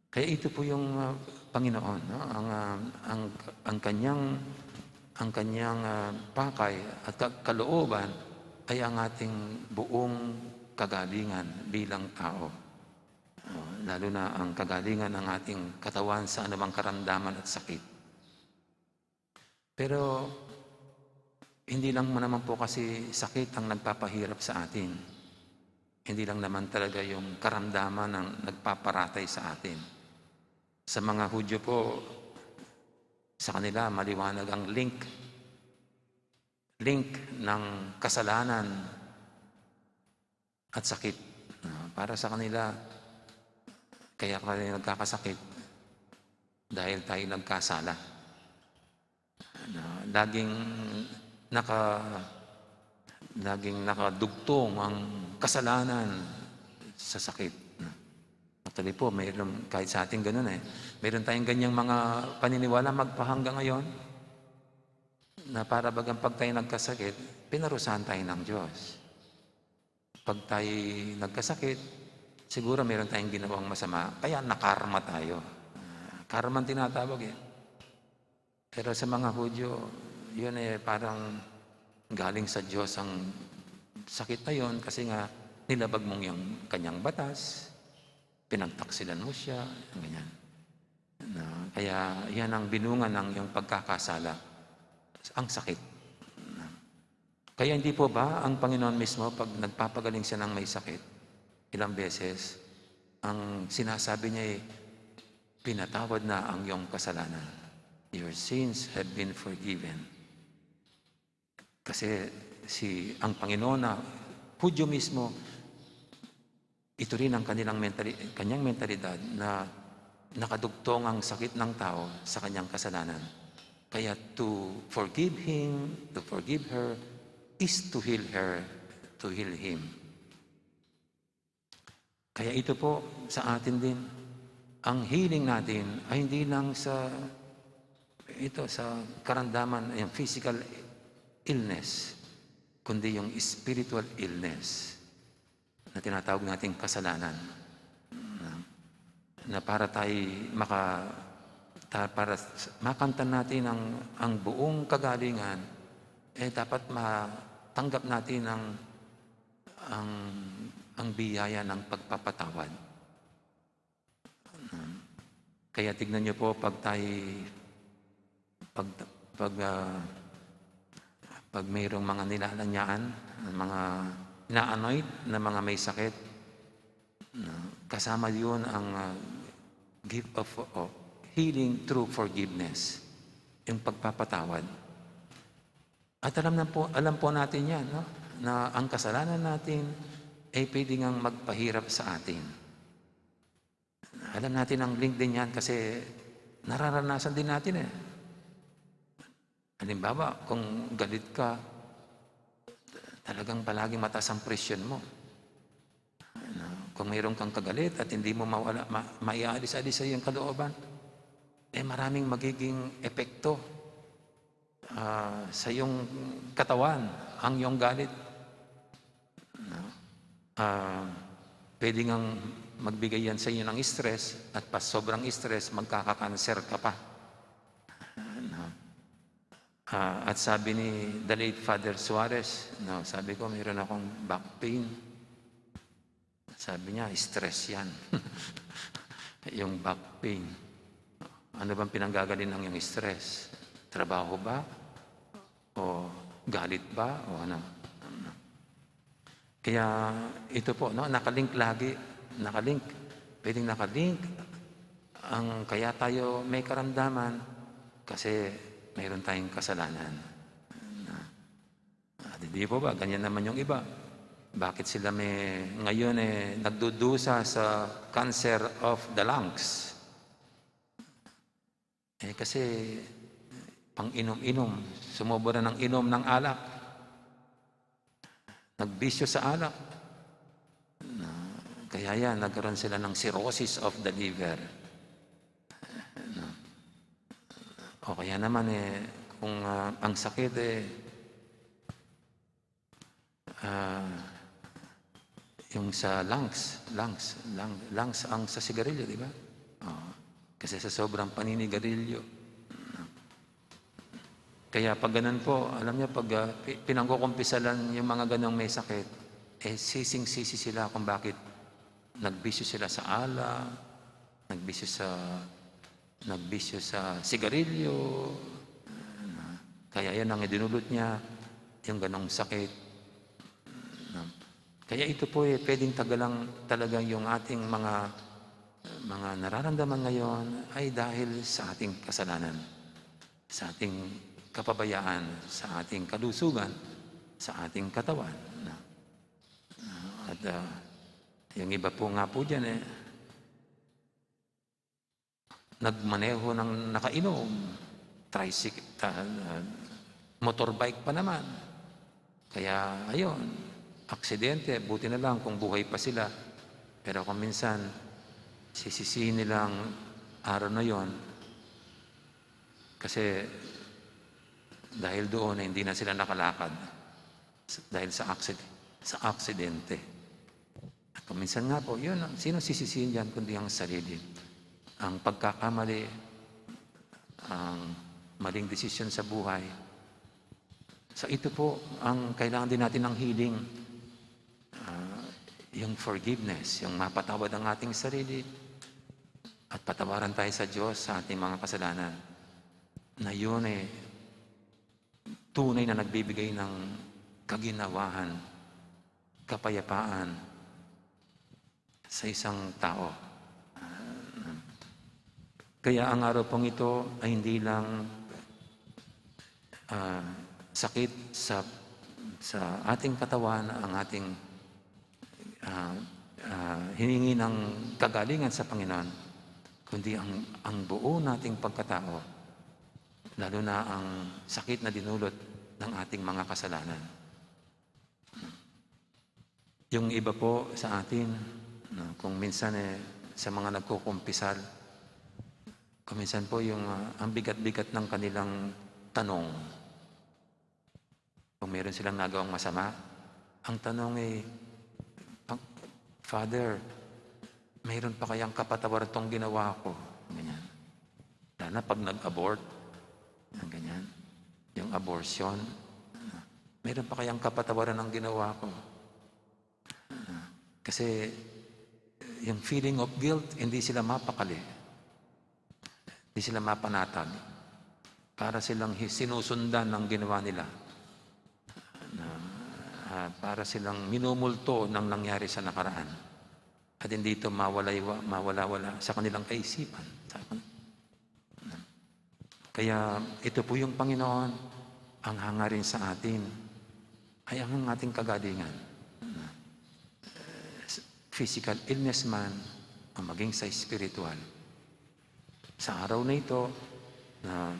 Kaya ito po yung, ah, Panginoon, no? Ang, ah, ang, ang kanyang, ang kanyang, ah, pakay at ka-, kalooban ay ang ating buong kagalingan bilang tao. Ah, lalo na ang kagalingan ng ating katawan sa anumang karamdaman at sakit. Pero hindi lang naman po kasi sakit ang nagpapahirap sa atin. Hindi lang naman talaga yung karamdaman ang nagpaparatay sa atin. Sa mga Hudyo po, sa kanila, maliwanag ang link. Link ng kasalanan at sakit. Ah, para sa kanila, kaya tayo nagkakasakit dahil tayo nagkasala. Na laging naka-, laging nakadugtong ang kasalanan sa sakit. Actually po, mayroon, kahit sa atin ganun eh. Mayroon tayong ganyang mga paniniwala magpahanggang ngayon, na para bagang pag tayo nagkasakit, pinarusahan tayo ng Diyos. Pag tayo nagkasakit, siguro meron tayong ginawang masama, kaya nakarma tayo. Ah, karma ang tinatawag eh. Pero sa mga Hudyo, yun eh, parang galing sa Diyos ang sakit na yun kasi nga nilabag mo yung kanyang batas, pinagtaksilan mo siya, ganyan. Na, kaya yan ang binunga ng iyong pagkakasala, ang sakit. Na, kaya hindi po ba ang Panginoon mismo, pag nagpapagaling siya ng may sakit, ilang beses, ang sinasabi niya ay, "Pinatawad na ang iyong kasalanan. Your sins have been forgiven." Kasi si, ang Panginoon na Hudyo mismo, ito rin ang kanilang mentali-, kanyang mentalidad na nakadugtong ang sakit ng tao sa kanyang kasalanan. Kaya to forgive him, to forgive her, is to heal her, to heal him. Kaya ito po sa atin din, ang healing natin ay hindi lang sa, ito, sa karamdaman, yung physical illness, kundi yung spiritual illness na tinatawag nating kasalanan. Na, na para tayo maka-, ta-, para s-, makamtan natin ang, ang buong kagalingan, eh, dapat matanggap natin ang, ang, ang biyaya ng pagpapatawad. Kaya tignan niyo po, pag tayo, pag, pag, ah, pag mayroong mga nilalanyaan, mga ina-anoint na mga may sakit, na kasama yun ang, ah, gift of, of healing through forgiveness, yung pagpapatawad. At alam na po, alam po natin yan, no? Na ang kasalanan natin ay pwede ngang magpahirap sa atin. Alam natin ang link din yan kasi nararanasan din natin eh. Halimbawa, kung galit ka, talagang palaging mataas ang presyon mo. Ano, kung mayroon kang kagalit at hindi mo mawala, ma-, maialis-alis sa iyong kalooban, eh, maraming magiging epekto, ah, sa iyong katawan, ang iyong galit. No? Ah, pwede ngang magbigay yan sa inyo ng stress at pas sobrang stress, magkakakanser ka pa. No? Ah, at sabi ni the late Father Suarez, no, sabi ko, "Mayroon akong back pain." Sabi niya, "Stress yan." Yung back pain. Ano bang pinanggagalinang yung stress? Trabaho ba? O galit ba? O ano? Kaya ito po, no, nakalink lagi. Nakalink. Pwedeng nakalink ang kaya tayo may karamdaman kasi mayroon tayong kasalanan. At hindi po ba, ganyan naman yung iba. Bakit sila may, ngayon eh, nagdudusa sa cancer of the lungs? Eh, kasi pang-inom-inom, sumobra ng inom ng alak. Nagbisyo sa alak. Na, kaya yan, nagkaroon sila ng cirrhosis of the liver. No? O kaya naman eh, kung, ah, ang sakit eh, ah, yung sa lungs, lungs, lung-, lungs ang sa sigarilyo, di ba? Oo. Kasi sa sobrang paninigarilyo. Kaya pag ganun po, alam niyo, pag, ah, pi-, pinangkukumpisalan yung mga ganong may sakit, eh, sising-sisi sila kung bakit nagbisyo sila sa alak, nagbisyo sa, nagbisyo sa sigarilyo. Kaya yan ang idinulot niya, yung ganong sakit. Kaya ito po, eh, pwedeng tagalang, talagang yung ating mga, mga nararamdaman ngayon ay dahil sa ating kasalanan, sa ating kapabayaan, sa ating kalusugan, sa ating katawan. At, ah, yung iba po nga po dyan, eh, nagmaneho ng nakainom, tricycle, ah, ah, motorbike pa naman. Kaya, ayun, aksidente, buti na lang kung buhay pa sila. Pero kung minsan, sisisihin nila ang araw na yon kasi dahil doon na hindi na sila nakalakad s-, dahil sa aksid-, sa aksidente. At kung minsan nga po, yun, ang, sino sisisihin dyan kundi ang sarili? Ang pagkakamali, ang maling desisyon sa buhay. So ito po ang kailangan din natin ng healing. yung forgiveness, yung mapatawad ang ating sarili at patawaran tayo sa Diyos sa ating mga kasalanan, na yun eh, tunay na nagbibigay ng kaginhawahan, kapayapaan sa isang tao. Kaya ang araw pong ito ay hindi lang, ah, sakit sa, sa ating katawan, ang ating, ah, ah, hiningi ng kagalingan sa Panginoon, kundi ang, ang buo nating pagkatao, lalo na ang sakit na dinulot ng ating mga kasalanan. Yung iba po sa atin, no, kung minsan eh, sa mga nagkukumpisal, kung minsan po yung, ah, ang bigat-bigat ng kanilang tanong. Kung meron silang nagawang masama, ang tanong eh, "Pa-, Father, mayroon pa kayang kapatawaran tong ginawa ko?" Ganyan. Lalo na pag nag-abort, ang ganyan. Yung abortion, "Mayroon pa kayang kapatawaran ng ginawa ko?" Kasi yung feeling of guilt, hindi sila mapakali. Hindi sila mapanatag. Para silang hi-, sinusundan ng ginawa nila. Na, ah, para silang minumulto ng nangyari sa nakaraan. At hindi ito mawala-, mawala-wala sa kanilang kaisipan. Sa kan-, Kaya ito po yung Panginoon, ang hangarin sa atin ay ang ating kagalingan. Physical illness man o maging sa spiritual. Sa araw na ito, na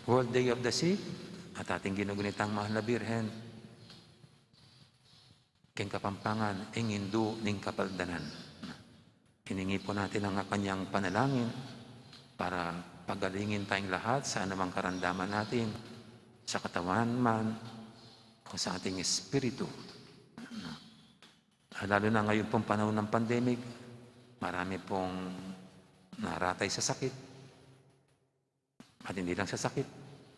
World Day of the Sick, at ating ginugunitang mahal na Birhen, king Kapampangan, ing indu ning kapaldanan. Hiningi po natin ang kanyang panalangin para pagalingin tayong lahat sa anumang karamdaman natin, sa katawan man o sa ating espiritu. Lalo na ngayon pong panahon ng pandemic, marami pong naratay sa sakit. At hindi lang sa sakit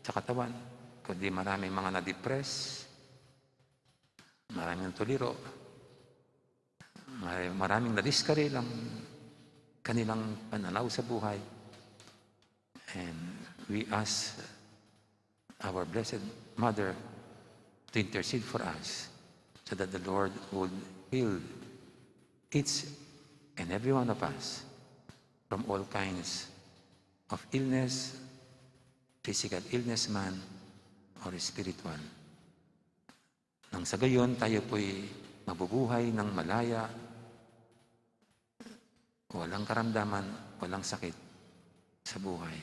sa katawan, kundi maraming mga na-depress, maraming tuliro, mar-, maraming na-discourage ang kanilang pananaw sa buhay. And we ask our Blessed Mother to intercede for us so that the Lord would heal each and every one of us from all kinds of illness, physical illness man or spiritual. Nang sa gayon, tayo po'y mabubuhay ng malaya, walang karamdaman, walang sakit sa buhay.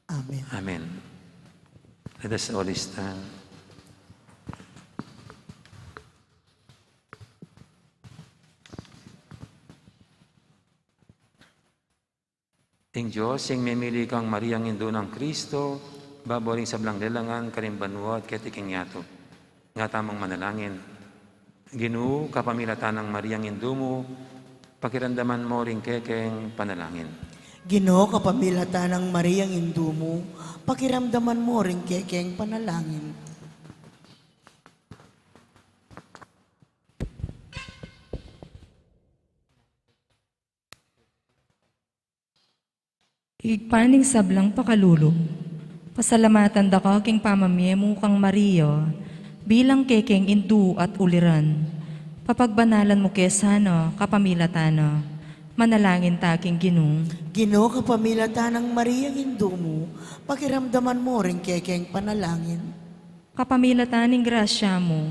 Amen. Amen. Let us all stand. Ing Dios, ing memili kang Mariang Indu nang Kristo, babo ring sablang lelangan, karing banua at keti king yatu. Nga tamung manalangin. Ginu, kapamilatan nang Mariang Indu mu, pakiramdaman mo ring kekeng panalangin. Ginu, kapamilatan nang Mariang Indu mu, pakiramdaman mo ring kekeng panalangin. Ibpa ning sablang pakalulu, pasalamatan da ka king pamamie mu kang Maria, bilang kekeng indu at uliran. Papagbanalan mu ke sana kapamilatan na. Manalangin ta king Ginu. Ginu, kapamilatan nang Mariang Indu mu, pakiramdaman mo ring kekeng panalangin. Kapamilatan ning grasya mu,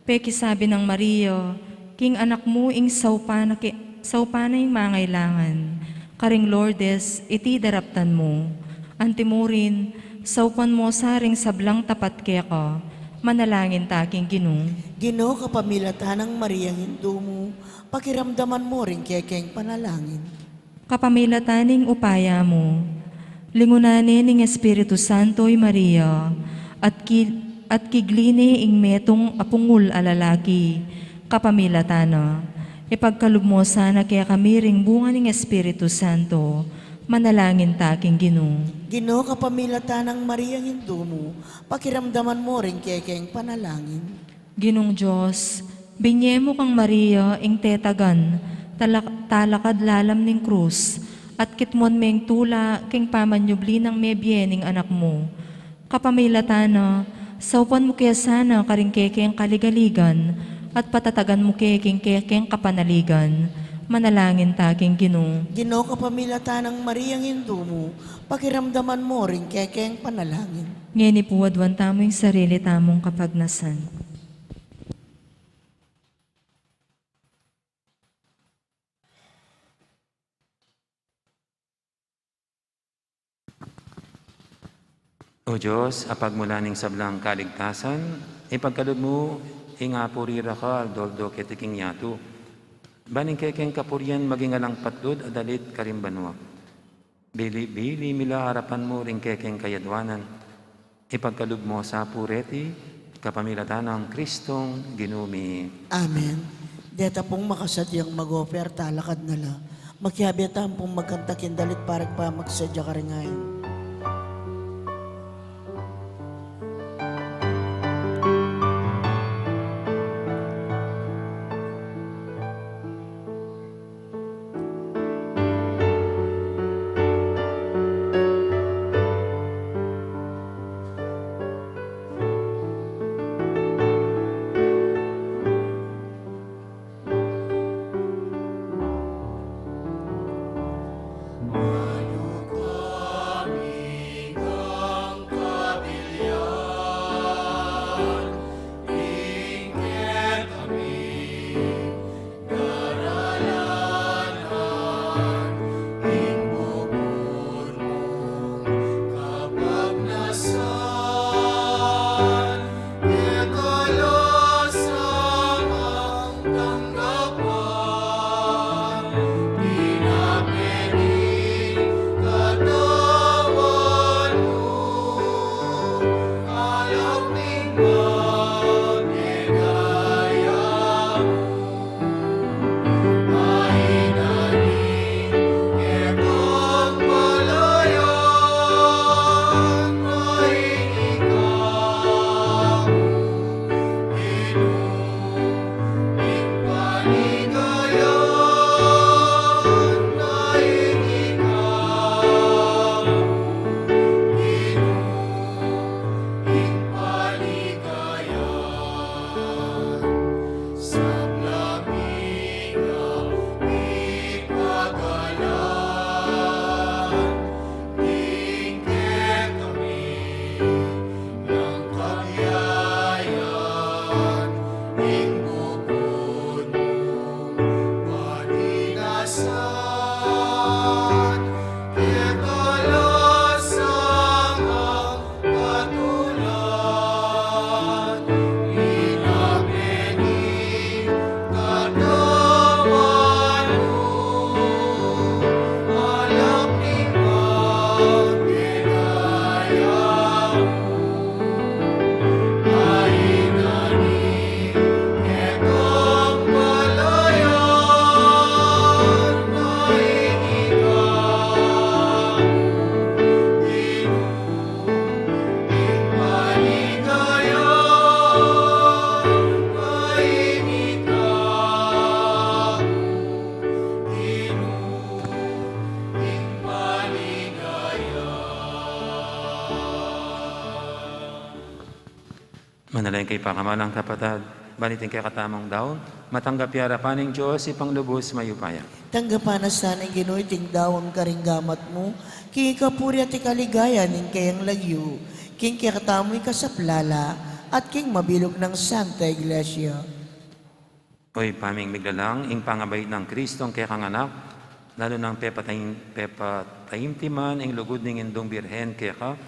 pekisabi nang Maria, king anak mu ing saupan na ke-, saupan na ing mangailangan, karing Lourdes, iti daraptan mu. Antimurin, saupan mu sa ring sablang tapat keka, manalangin ta king Ginu. Ginu, kapamilatan nang Mariang Indu mu, pakiramdaman mo ring kekeng panalangin. Kapamilatan ning upaya mu, lingunan ne ning Espiritu Santo i Maria, at ki-, at kigli ne ing metung a pungul a lalaki, kapamilatan na. Ipagkalub mu sana kekami ring bunga ning Espiritu Santo, manalangin ta king Ginu. Ginu, kapamilatan nang Mariang Indu mu, pakiramdaman mo ring kekeng panalangin. Ginung Dios, binye mu kang Maria ing tetagan, talak-, talakad lalam ning krus, at kitmuan me ing tula king pamanyubli nang mebie ning Anak mu. Kapamilatan na, saupan mu ke sana karing kekeng kaligaligan, at patatagan mu ke king kekeng kapanaligan. Manalangin ta king Ginu. Ginu, kapamilatan nang Mariang indu mu, pakiramdaman mu ring kekeng panalangin. Ngeni pu aduan tamu ing sarili tamung kapagnasan. O Dios, a pagmulan ning sablang kaligtasan, ipagkalub mu ing apuri ra ka aldo-aldo keti king yatu. Ban ing kekeng kapurian maging alang patlud a dalit karing banua. Bili-bili mi la arapan mu ring kekeng kayadwanan. Ipagkalub mu sa pu reti, kapamilatan nang Kristong Ginu mi. Amen. Deta pung makasadyang mag-offer, talakad na la. Makiabe tamu pung magkanta king dalit para king pamagsadya karing ain. Manalangin kayu, pakamalan kung kapatad, ban iting kekatamung daun matanggap ya arapan ning Dios, Ibpang lubus mayupaya. Tanggapan na sana ning Ginu iting daun karing gamat mu, king ikapuri at ikaligaya ning keyang lagyu, king kekatamung ikasaplala at king mabilug nang Santa Iglesia. O Ibpa ming miglalang, ing pangabait nang Kristong kekang Anak, lalu nang pepataim-, pepataimtiman ing lugud ning Indung Birhen keka,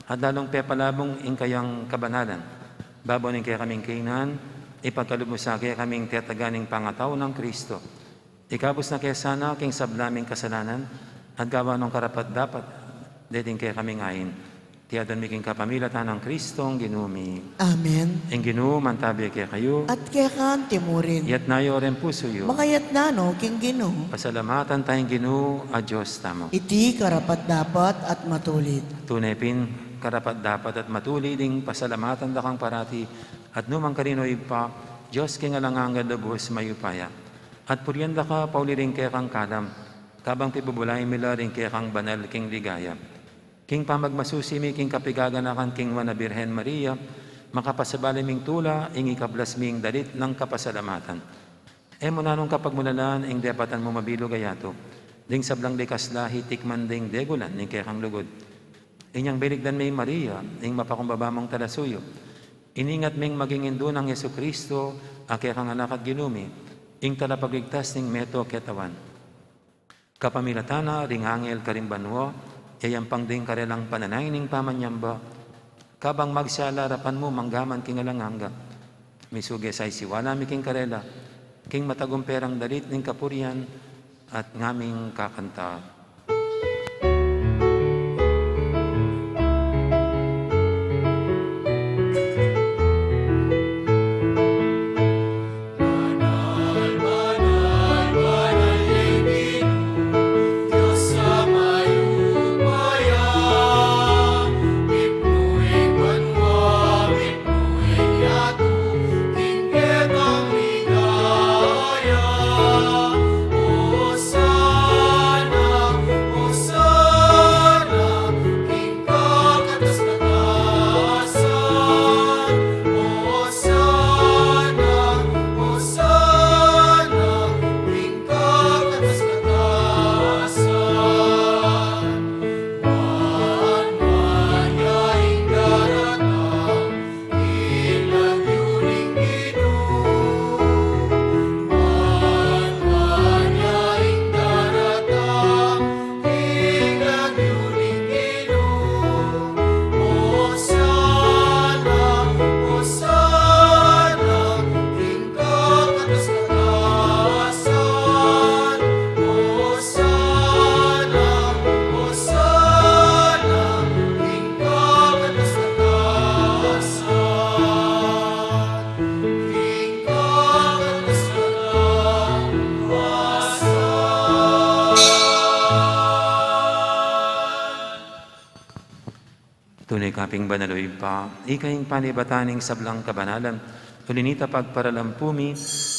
at lalung pepalabung ing kayang kabanalan babo ning kekaming kainan, ipagkalub mu sa kekaming tetagan ning pangatau nang Kristo. Ikabus na ke sana king sabla ming kasalanan, at gawan nong karapat-dapat deting kekaming ain. Iti adwan mi king kapamilatan nang Kristong Ginu mi. Amen. Ing Ginu mantabi kekayu. At keka anti mu rin. Iyatas yu ring pusu yu. Makayatas no king Ginu. Pasalamatan taya ing Ginu a Dios tamu. Iti karapat-dapat at matulid. Tune pin, karapat-dapat at matuli ding pasalamatan da kang parati at nukarin man, o Ibpa, Dios king alang angga, lubus mayupaya. At purian da ka pauli ring kekang kalam, kabang pibubulay mi la ring kekang banal king ligaya. King pamagmasusi mi king kapigaganakan king Nuan a Birhen Maria, makapasabali ming tula ing ikablas ming dalit nang kapasalamatan. E mu nanung kapagmulalan ing depatan mu mabilug a yatu, ding sablang likas lahi tikman ding degulan ning kekang lugud. Inyang bilikdan mi Maria, ing mapakumbaba mung talasuyu, iningat ming maging indu nang Jesucristo, a kekang Anak at Ginu mi, ing talapagligtas ning meto ketawan. Kapamilatan na ring angel karing banua, yayampang ding karelang pananaing ning pamanyamba, kabang magsala arapan mu manggaman king alang angga. Misuge sa isiwala mi king karela, king matagumperang dalit ning kapurian at ngaming kakanta. Tune ka pin banal, o Ibpa, ika ing panibatan ning sablang kabanalan. Uli na nita pagparalan pu mi,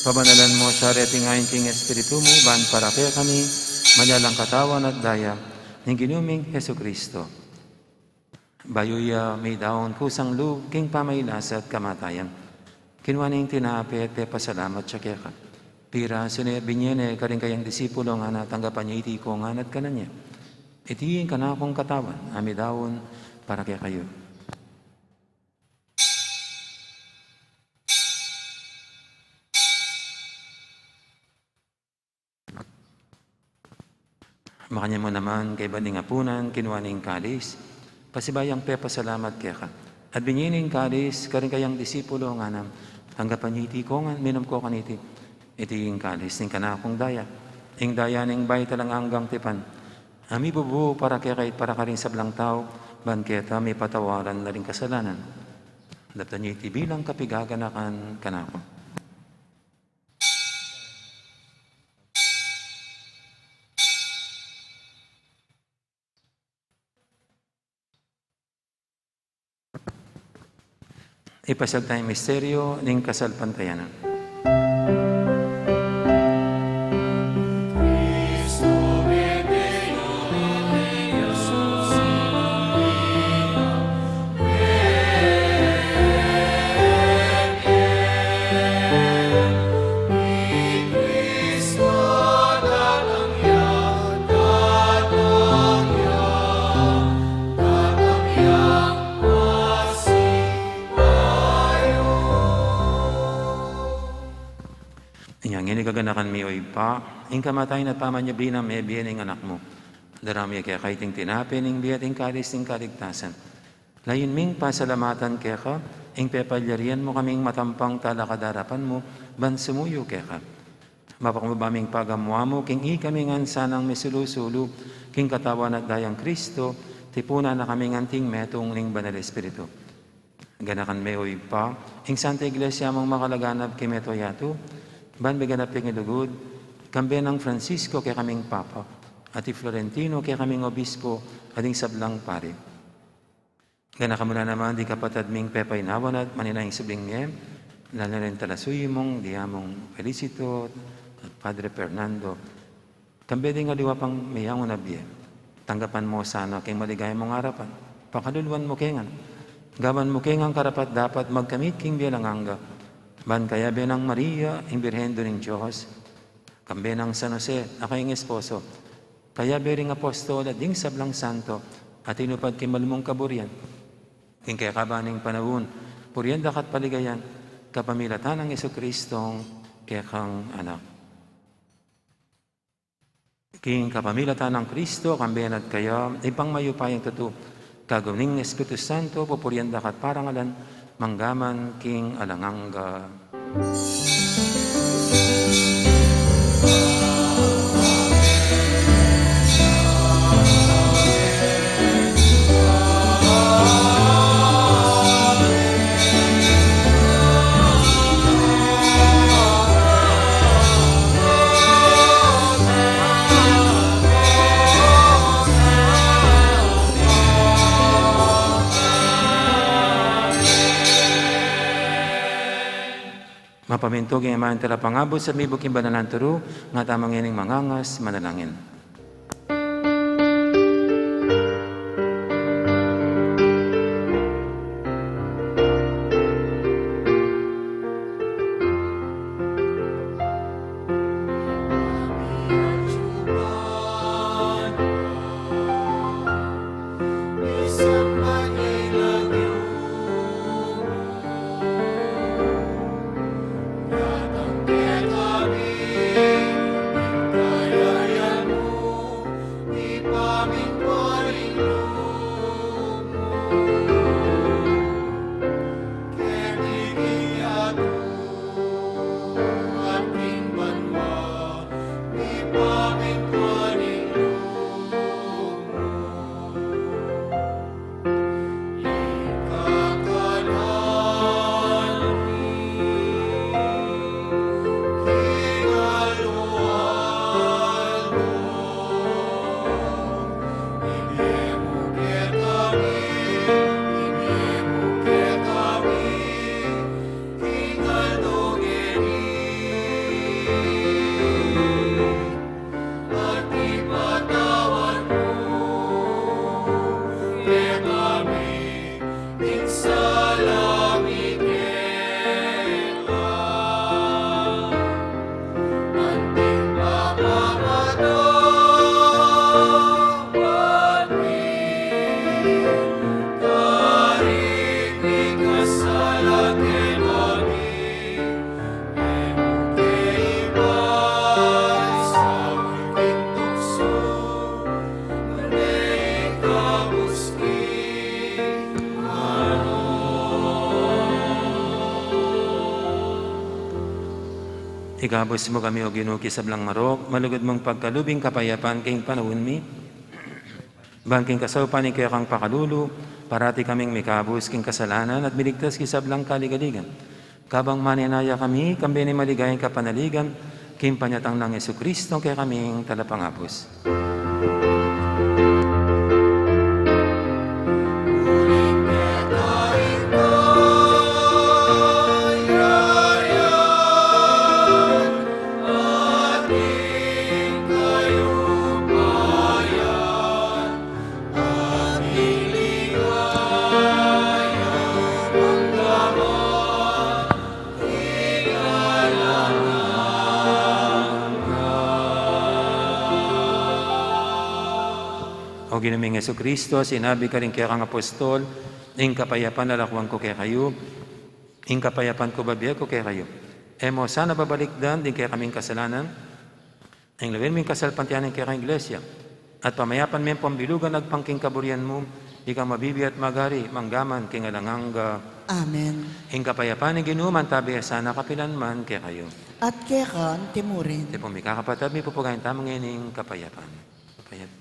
pabanalan mu sa reting ain king Espiritu mu, ban para kekami maging katawan at daya ning Ginu ming Jesucristo. Bayu ya midaun kusang lub king pamailasa at kamatayan, kinua ne ing tinape at pepasalamat ya keka. Pirasu ne, binye ne karing kayang disipulo, ngana, tanggapan ye iti ikong ngan at kanan ye. Iti ing kanakung katawan a midaun para kekayu. Makanyan mu naman, kaybat ning apunan, kinua ne ing kalis, pasibayu yang pepasalamat keka. At binye ne ing kalis karing kayang disipulo, ngana, tanggapan ye iti ikong ngan, minum ko kaniti. Iti ing kalis ning kanakung daya, ing daya ning bayu at alang anggang tipan, a mibubu para kekayu at para karing sablang tau, ban keta mipatawaran la ring kasalanan. Daptan ye iti bilang kapigaganakan kanaku. Ipasiag taya ing misteryu ning kasalpantayanan. Inya ngeni, gaganakan mi, o Ibpa, ing kamatayan at pamanyubli nang mebie ning Anak mu. Daraun mi keka iting tinape ning bie at ing kalis ning kaligtasan. Layun ming pasalamatan keka ing pepalyarian mu kaming matampang talakad king arapan mu ban sumuyu keka. Mapakumbaba ming pagamu-amu king ikami ngan sanang misulu-sulu king katawan at dayang Kristo, tipunan na kaming anting metung ning Banal Espiritu. Ganakan me, o Ibpa, ing Santa Iglesia mung makalaganap king mabilug a yatu, ban miganap ing lugud, kambe nang Francisco kekaming Papa, at i Florentino kekaming Obispo, at ding sablang pari. Gana ka mu na naman di kapatad ming pepainawan at maninaing subling mie, lalo na ring talasuyu mung di among Felicito at Padre Fernando. Kambe ding aliwa pang meyangu na bie. Tanggapan mu sana king maligaya mung arapan. Pakaluluan mu ke ngan. Gawan mu ke ngan karapat-dapat magkamit king bie alang angga. Ban kayabe nang Maria, ing Birhen Indu ning Dios, kambe nang San Jose, a kayang esposo, kayabe ring apostol at ding sablang santo, a tinupad king malumung kaburian king kekaban ning panaun, purian da ka at paligayan, kapamilatan nang Jesucristong kekang Anak. King kapamilatan nang Kristo, kambe na at kaya, Ibpang mayupayang tutu, kagum ning Espiritu Santo, pupurian da ka at parangalan, mangga man king alang angga. Mapamintug ing aman talapangabus at mibuk king banal a turu, nga tamu ngening mangangas manalangin. Ikabus mu kami, O Ginu, king sablang marok, malugud mung pagkalub ing kapayapan king panaun mi. Ban king kasaupan ning kekang pakalulu, parati kaming mikabus king kasalanan at miligtas king sablang kaligaligan. Kabang manenaya kami, kambe ning maligayang kapanaligan, king panyatang nang Jesucristo, kekaming talapangabus. O Ginu ming Jesucristo, sinabi ka ring kekang apostol, ing kapayapan lakuan ku kekayu, ing kapayapan ku bibie ku kekayu. E mu sana babalikdan ding kekaming kasalanan, ing lawin ming kasalpantayanan ning kekang Iglesia, at pamayapan ming pambilugan agpang king kaburian mu, ika mabibie at magari, mangga man king alang angga. Amen. Ing kapayapan ning Ginu mantabi ya sana kapilan man kekayu. At keka mu rin. Iti pung mikakapatad, mipupugayan tamu ngening kapayapan. Kapayap-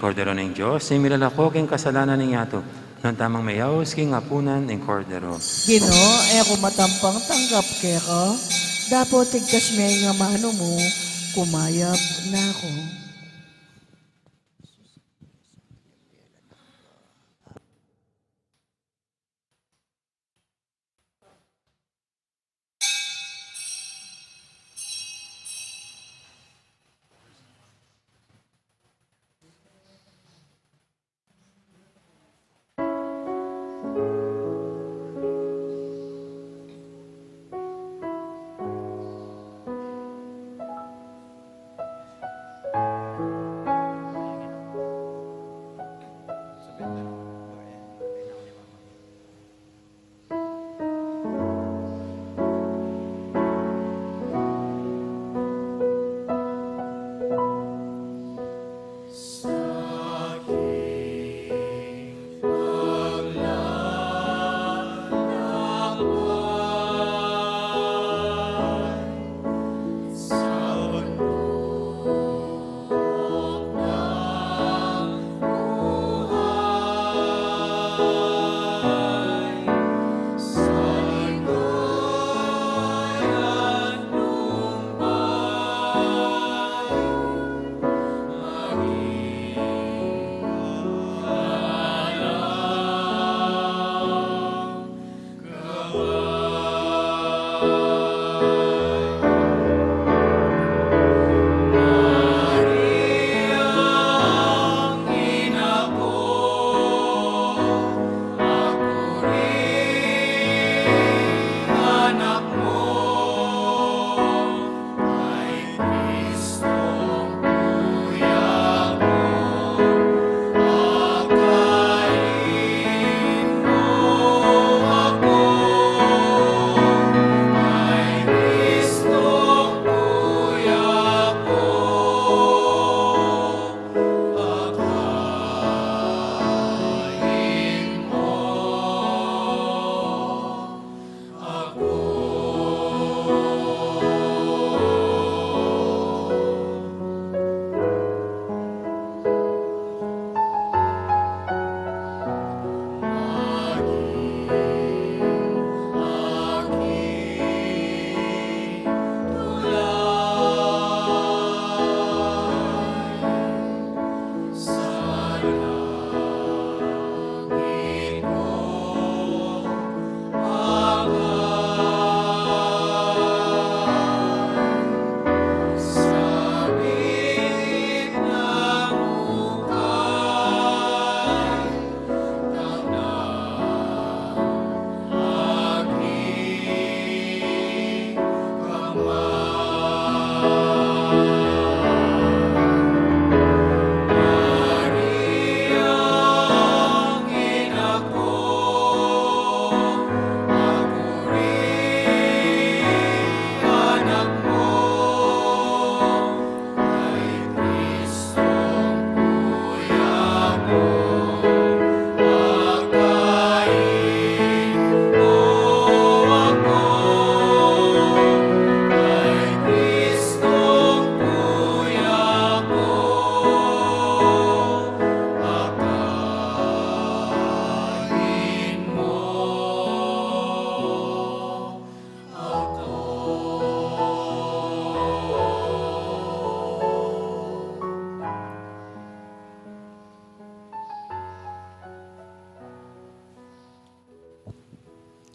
Kordero ning Dios, a milalako king kasalanan ning yatu, nuan tamung mayaus king apunan ning Kordero. Ginu, e ku matampang tanggap keka, dapot igkas me ing amanu mu, kumayap na ku.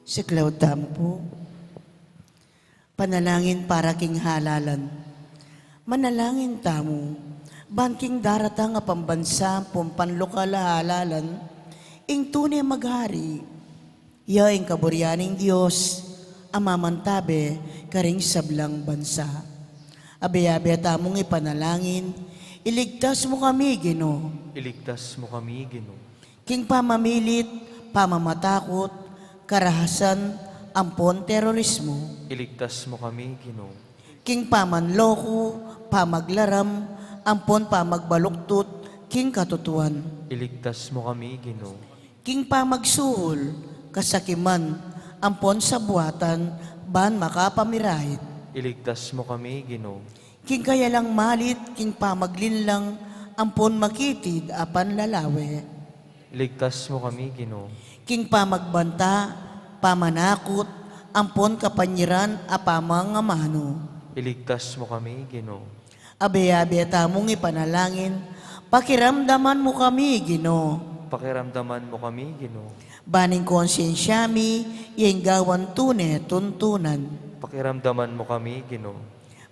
Siklaud tamu pu. Panalangin para king halalan. Manalangin tamu, ban king daratang a pambansa ampon panlokal a halalan, ing tune maghari, ya ing kaburian ning Dios a mamantabe karing sablang bansa. Abe-abe tamung ipanalangin, iligtas mu kami, Ginu. Iligtas mu kami, Ginu. King pamamilit, pamamatakut, karahasan, ampon terorismo. Iligtas mu kami, Ginu. King pamanloko, pamaglaram, ampon pamagbaluktut king katutuan. Iligtas mu kami, Ginu. King pamagsuhol, kasakiman, ampon sabuatan, ban makapamirayit. Iligtas mu kami, Ginu. King kayalang malit, king pamaglinlang, ampon makitid a panlalawe. Iligtas mu kami, Ginu. King pamagbanta, pamanakut, ampon kapanyiran a pamangamanu. Iligtas mu kami, Ginu. Abe-abe tamung ipanalangin, pakiramdaman mu kami, Ginu. Pakiramdaman mu kami, Ginu. Ban ing konsyensya mi, ing gawan tune tuntunan. Pakiramdaman mu kami, Ginu.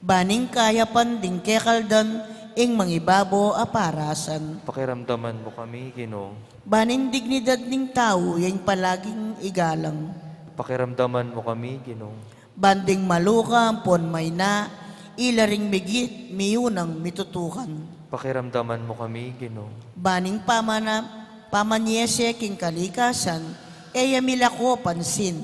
Ban ing kayapan ding kekaldan, ing mangibabo a parasan. Pakiramdaman mu kami, Ginu. Ban ing dignidad ning tau, ing palaging igalang. Pakiramdaman mu kami, Ginu. Ban ding maluka ampon mayna, ila ring migit, miyunang mitutukan. Pakiramdaman mu kami, Ginu. Ban ing pamana-, pamanyese king kalikasan, e ya milako pansin.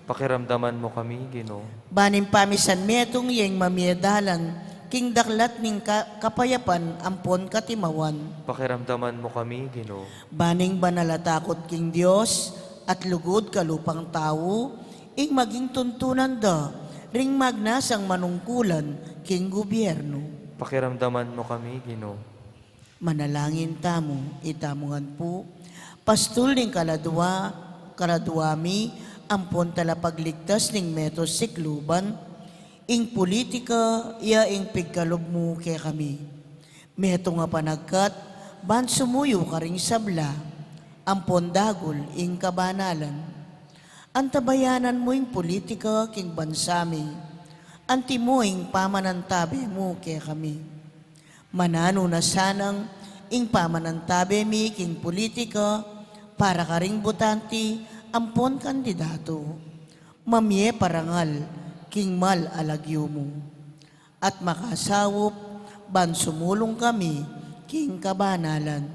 Pakiramdaman mu kami, Ginu. Ban ing pamisan metung ya ing mamie dalan, king daklat ning ka-, kapayapan ampon katimawan. Pakiramdaman mu kami, Ginu. Ban ing banal a takut king Dios, at lugud kalupang tau, ing maging tuntunan da, ring magnasang manungkulan, king gubyernu. Pakiramdaman mu kami, Ginu. Manalangin tamu, itamu ngan pu, pastul ning kaladua, kaladua mi, ampon talapagligtas ning meto sikluban, ing pulitika, ya ing pigkalub mu kekami. Metung a panagkat, ban sumuyu karing sabla, ampon dagul ing kabanalan. Antabayanan mu ing pulitika king bansa mi, antimo ing pamanantabe mu kekami. Mananu na sanang ing pamanantabe mi king pulitika para karing butante ampon kandidatu. Mamie parangal king mal a lagyu mu. At makasaup ban sumulung kami king kabanalan.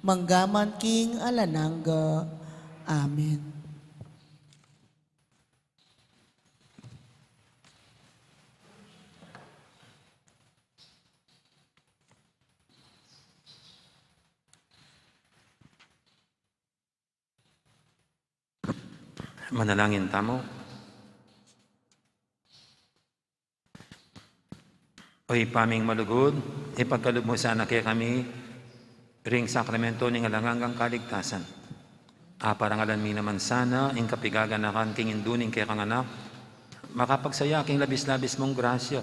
Manggaman king alang angga. Amen. Manalangin tamu. O Ibpa ming malugud, ipagkalub mu sana kekami ring sakramento ning alang anggang kaligtasan. Aparangalan mi naman sana ing kapigaganakan king indu ning kekang Anak, makapagsaya king labis-labis mung grasya,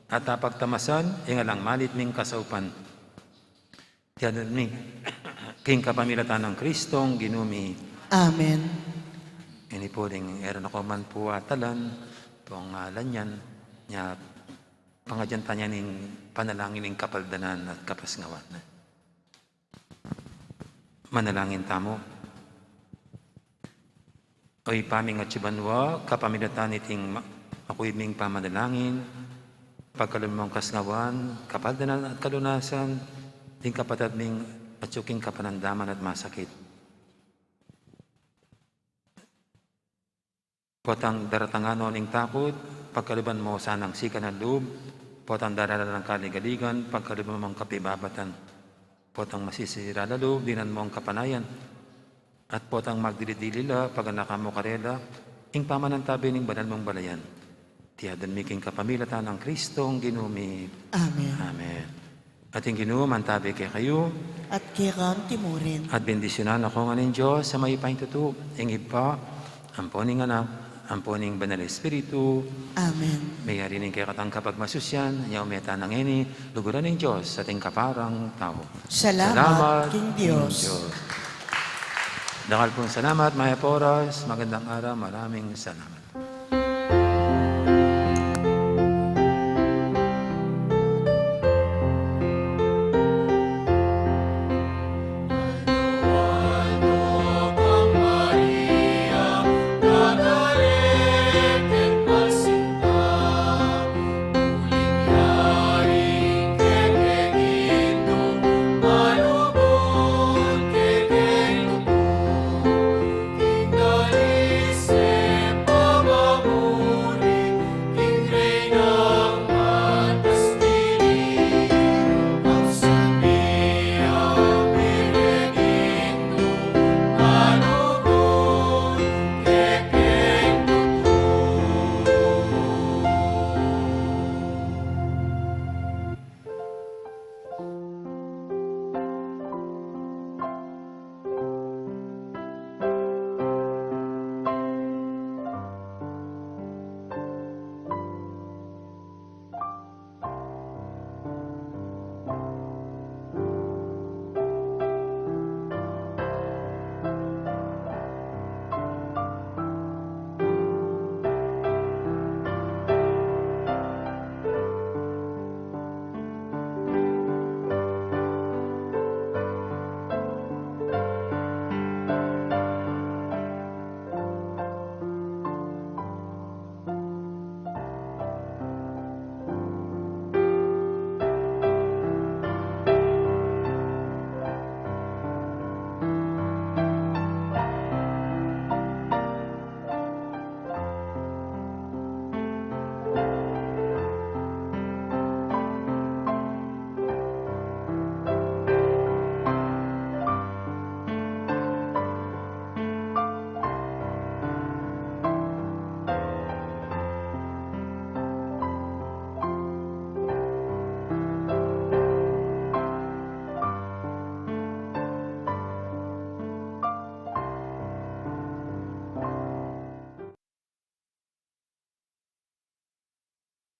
at apagtamasan ing alang malit ming kasaupan. Iti adwan mi king kapamilatan nang Kristong Ginu mi. Amen. Ini pu ding e ra na ko man pu atalan, pung, ah, lanyan, nya pangadyan ta ne ning panalangin ning kapaldanan at kapasnawan. Manalangin tamu. O Ibpa ming atsu banua, kapamilatan niting ma-, makuid ming pamanalangin, pagkalub mung kasnawan, kapaldanan at kalunasan, ding kapatad ming atsu king kapanandaman at masakit. Potang daratangan no ning takut, pagkaluban mo sanang sikan a lub, potang daralan nang kaligaligan, pagkaluban mong kapibabatan. Potang masisira la lub, dinan mong kapanayan. At potang magdili-dili la, paganakan mo karela, ing pamanantabe ning banal mong balayan. Iti adwan mi king kapamilatan nang Kristong Ginu mi. Amen. Amen. At ing Ginu mantabe kekayu. At keka mu rin. At bendisyunan na kayu ngan ning Dios a mayupaya king tutu, ing Ibpa, ampo ning Anak, ampo ning Banal a Espiritu. Amen. Meyari ne ing kekatang kapagmasusian, nya ume tana ngeni, luguran ning Dios, ating kaparang tau. Salamat king Dios. Dakal pung salamat, mayap a oras, magandang araw, maraming salamat.